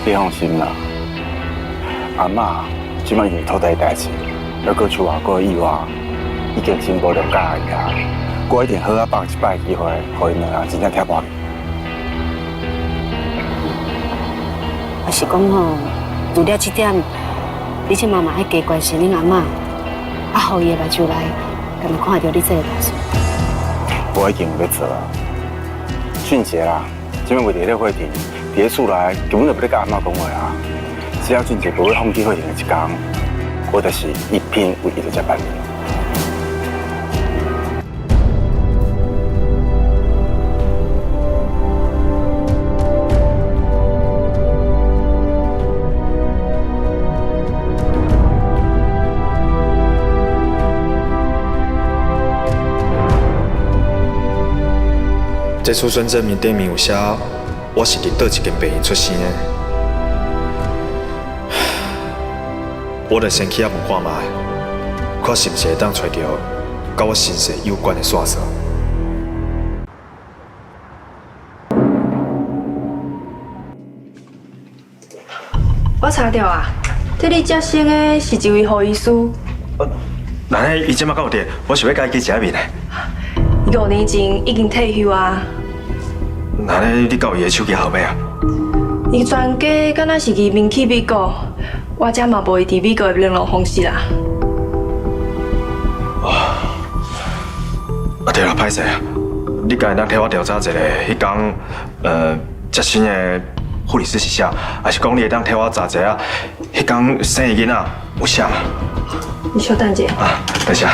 你放心啦，阿嬤這擺已經土地代誌，還閣出外國意外，已經真無諒解伊啊。我一定好好放一擺機會，予𪜶兩人真正拆破。我是講吼，除了這點，你這媽嘛愛加關心恁阿嬤，啊，予伊的目睭內，敢若看著你這个大孫。我已經有咧做啊，俊傑啦，這擺袂佇咧法庭，佇咧厝內根本就無咧佮阿嬤講話啊。只要俊傑無欲放棄法庭的一工，我就是一品為伊就這辦理。這出生證明頂面有寫，我是佇佗一間病院出生的。我著先去遐問看覓，看是毋是會當揣著佮我身世有關的線索。我查著啊，替你接生的是一位護醫師。那呢，伊這馬敢有佇？我想欲共伊見一下面呢。伊5年前已經退休啊。那呢，你敢有伊的手機號碼啊？伊全家敢若是移民去美國，我這嘛無伊佇美國的聯絡方式啦。哦，啊對啦，歹勢啊，你敢會當替我調查一下，彼工接生的護理師是啥？還是講你會當替我查一下，彼工生的囡仔有啥？你稍等一下。啊，等下。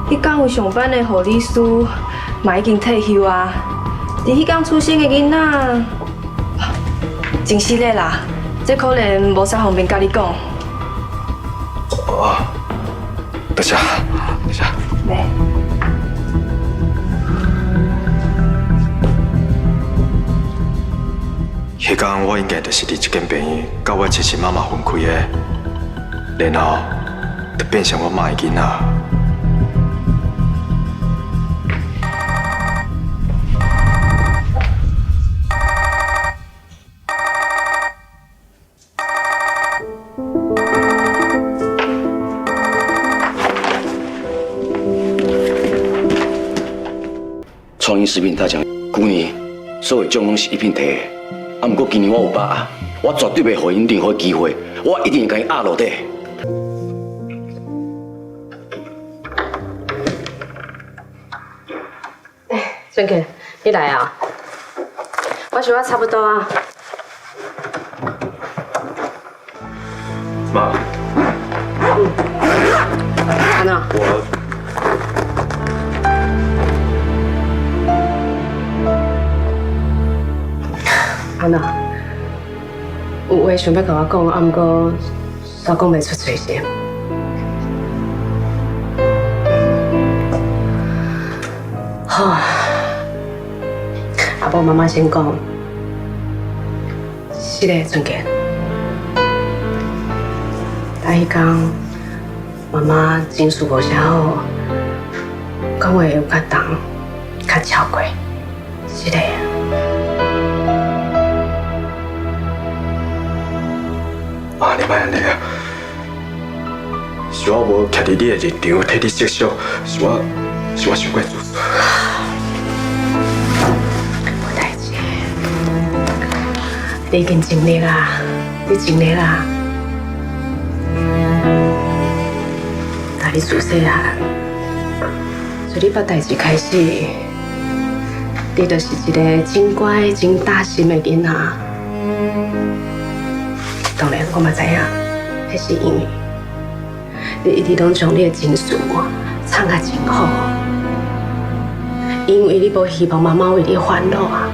彼工有上班的護理師嘛已經退休啊。佇彼工出生的囡仔，真失禮啦，這可能無啥方便佮你講。哦，多謝，多謝。來。彼工我應該就是佇這間病院，佮我親生媽媽分開的，然後就變成我媽的囡仔。創意食品大獎，舊年所有獎攏是一品提的，啊，毋過今年我有把握，我絕對袂予𪜶任何機會，我一定會共𪜶壓落底。欸，俊傑，你來啊？我想我差不多啊。媽。嗯。按怎？我。按怎？有話想欲共我講，啊，毋過煞講袂出喙是？好，啊無媽媽先講，是咧，俊傑。但彼工媽媽情緒無啥好，講話有較重，較超過，是咧。媽，你莫按呢啊！是我無徛佇你的立場替你設想，是我傷過自私。無代誌，你已經盡力啦，你盡力啦。但你自細漢，自你捌代誌開始，你就是一個真乖、真擔心的囡仔。當然，我嘛知影，彼是因為你一直攏將你的情緒藏甲真好，因為你無希望媽媽為你煩惱啊。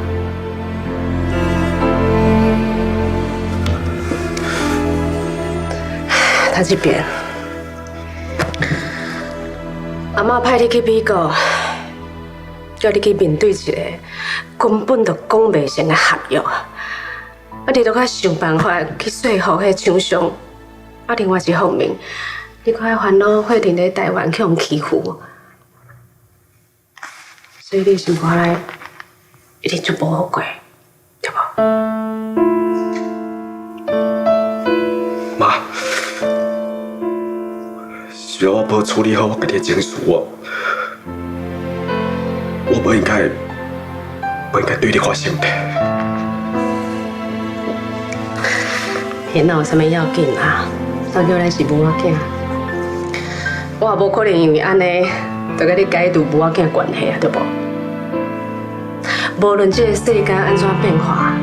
他這邊，阿嬤派你去美國，叫你去面對一個根本就講袂成的合約。啊！你都閣想辦法去說服彼廠商。啊，另外一方面，你閣愛煩惱慧婷佇台灣去予欺負，所以你生活內一定足無好過，對無？要我無處理好我家己的情緒，我無應該對你發生的。彼哪有啥物要緊啊？到叫咱是母仔囝，我也無可能因為按呢，就共你解除母仔囝關係啊，對無？無論這個世間按怎變化，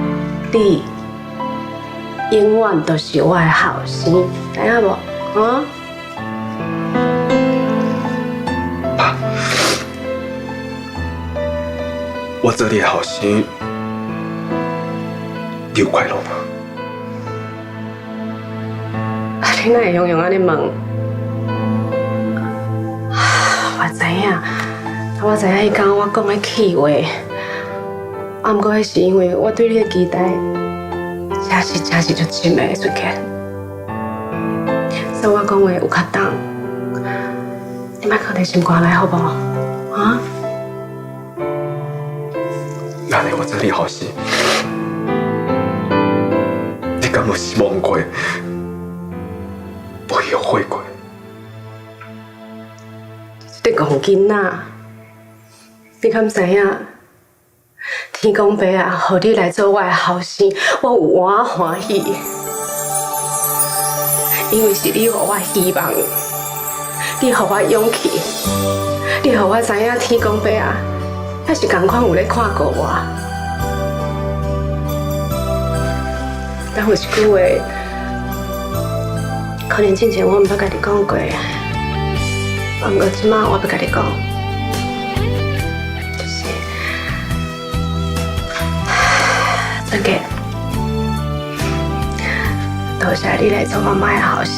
你永遠都是我的後生，知影無？啊？爸，我做你的後生，你有快樂無？啊，你哪會用用按呢問？我知影，我知影，彼工我講的氣話，啊，毋過彼是因為我對你的期待，真是足深的，俊傑。所以我講話有較重，你莫放佇心肝內好無？啊？那呢，我做你後生，你敢無失望過？無後悔過？這戇囡仔，你敢知影？天公伯啊，予你來做我的後生，我有偌歡喜。因為是你予我希望，你予我勇氣，你予我知影天公伯啊，猶是仝款有咧看顧我。但有一句話，可能之前我毋捌共你講過，啊，毋過這擺我欲共你講，就是俊傑，多謝你來做我媽的後生，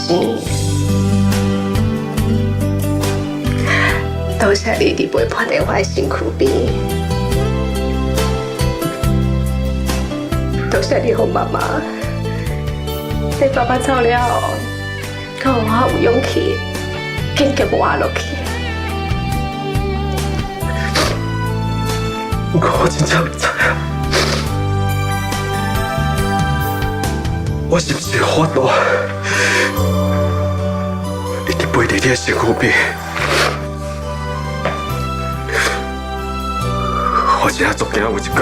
多謝你一直陪伴佇我的身軀邊，多謝你予媽媽，你爸爸走了後，閣予我有勇氣，堅強活落去。我真正毋知影，我是毋是有法度一直陪佇你的身軀邊？我真正足驚有一天，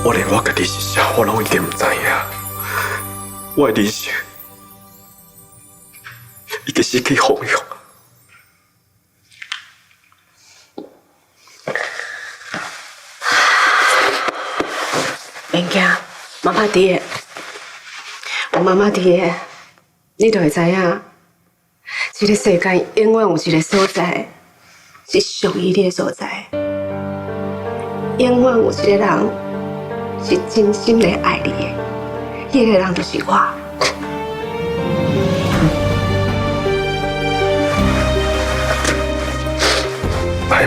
我連我家己是啥，我攏已經毋知影。我的人生已經失去方向。免驚，媽媽佇的，有媽媽佇的，你就會知影，這個世間永遠有一個所在是屬於你的所在，永遠有一個人是真心來愛你的，彼個人就是我。阿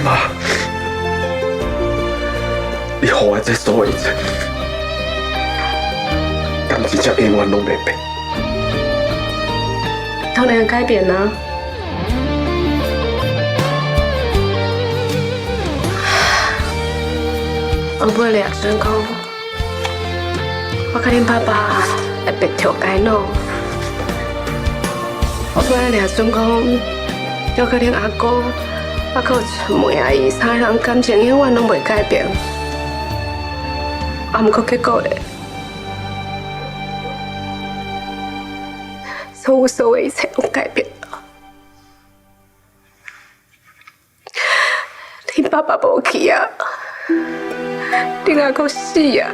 媽，你予我這所有一切，敢真正永遠攏袂變？當然改變啦！我尾掠準講，我佮恁爸爸會白頭偕老。我尾掠準講，我佮恁阿公，還閣有春梅阿姨三个人感情永遠攏袂改變。啊，毋過結果咧，所有所有一切攏改變了。恁爸爸無去啊，恁阿公死啊，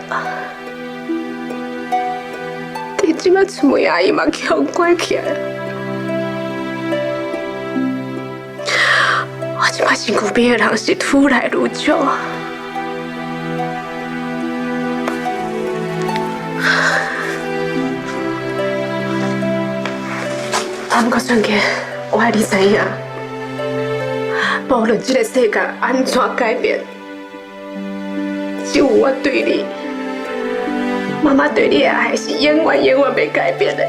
你這擺春梅阿姨嘛去予關起來。我這擺身軀邊的人是愈來愈少。啊，毋過俊傑，我愛你知影，無論這個世界按怎改變，只有我對你，媽媽對你的愛是永遠永遠袂改變的。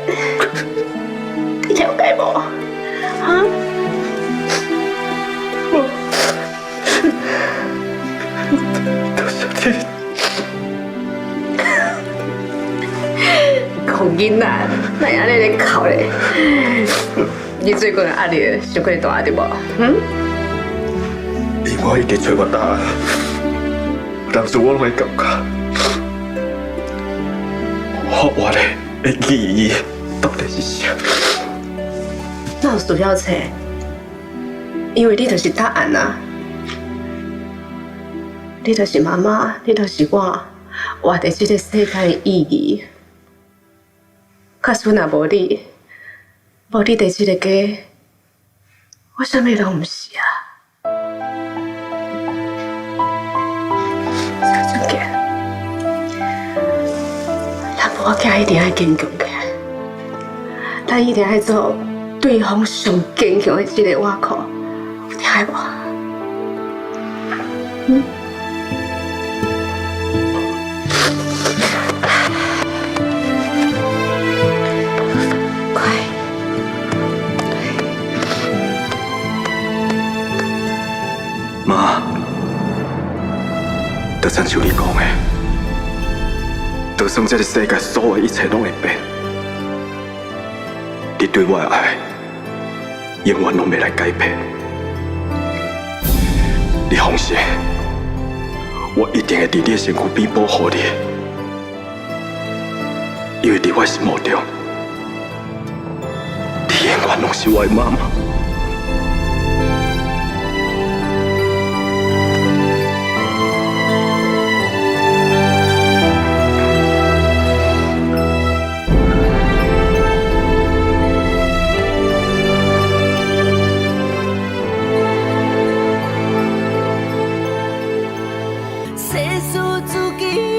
你了解無？哈？多謝你。戇囡囡仔，哪會按呢咧哭咧？你最近的壓力傷過大對無？嗯？因為我一直揣無答案，當時我攏會感覺，我活的意義到底是啥？哪有需要揣？因為你就是答案啊！你就是媽媽，你就是我，活佇這個世間的意義。假使若無你，無你佇這个家，我啥物攏毋是啊！蔡俊傑，咱母仔一定愛堅強起來，咱一定愛做對方上堅強的這个倚靠，有聽無？嗯？乖。媽，就親像你講的，就算這个世界所有一切攏會變，你對我的愛永遠攏袂來改變。你放心，我一定會佇你的身軀邊保護你，因為佇我心目中，你永遠攏是我的媽媽。世事自己。